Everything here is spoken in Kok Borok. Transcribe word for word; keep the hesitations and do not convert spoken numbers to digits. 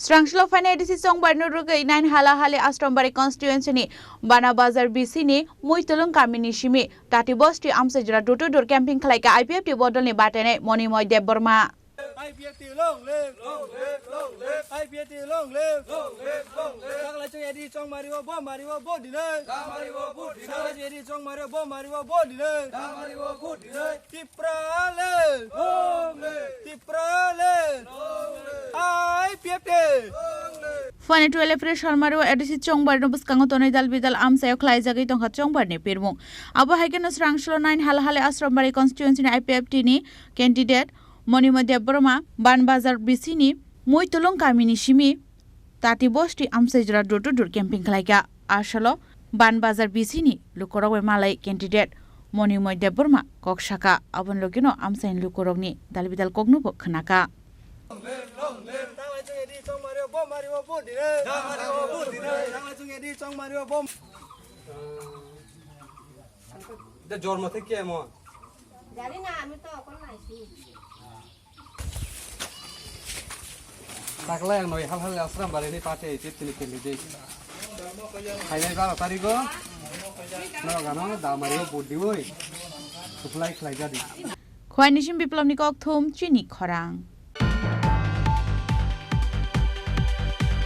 Srangshilo phainai A D C chongbarino rwgwi nine Halahali Ashram Bari constituency ni Bana Bazar B C ni Muitulung kamini simi Tati Bosti amchaijora door to door camping khlaikha I P F T bodolni batainai Monimoy Debbarma. I P F T long live, long live, long live. I P F T long live, long live, long live. Taklai chwng A D C chongmario, bo mario, bo dinai. Da mario, bo dinai. Taklai chwng A D C chongmario, bo mario, bo dinai. Da mario, bo dinai. Tiprale! Long live! Tiprale! Long live! I P F T! Long live! Phani twelve April salmari o A D C chongbarino bwskango tonwi dal bidal amchaio khlaijagwi tongkha chongbarni pirmung. Abo hai kheno Srangshilo nine Halahali Ashram Bari constituency ni I P F T ni candidate Monimoy Debbarma Ban Bazar B C ni Muitulung kamini simi Tati Bosti amchaijora door to door camping khlaikha. Asalo Ban Bazar B C ni lukurok bai malai candidate Monimoy Debbarma kok saka, aboni logino amchaini lukurokni dalbidal kokno bo khnakha. Da mario, bo dinai. Da mario, bo dinai. Da mario, bo dinai. Da mario, bo dinai. Da mario, bo. Da jormo thik khe mo. Jani na, ami to okon naisi. Taklai ang noi Halahali Ashram Bari ni party A P F T ni candidate. Phainai baro tarigo. Norok ano da mario vote diwi. Supply khlai jadi. Khwai nisim Biplobni kokthum chini khorang.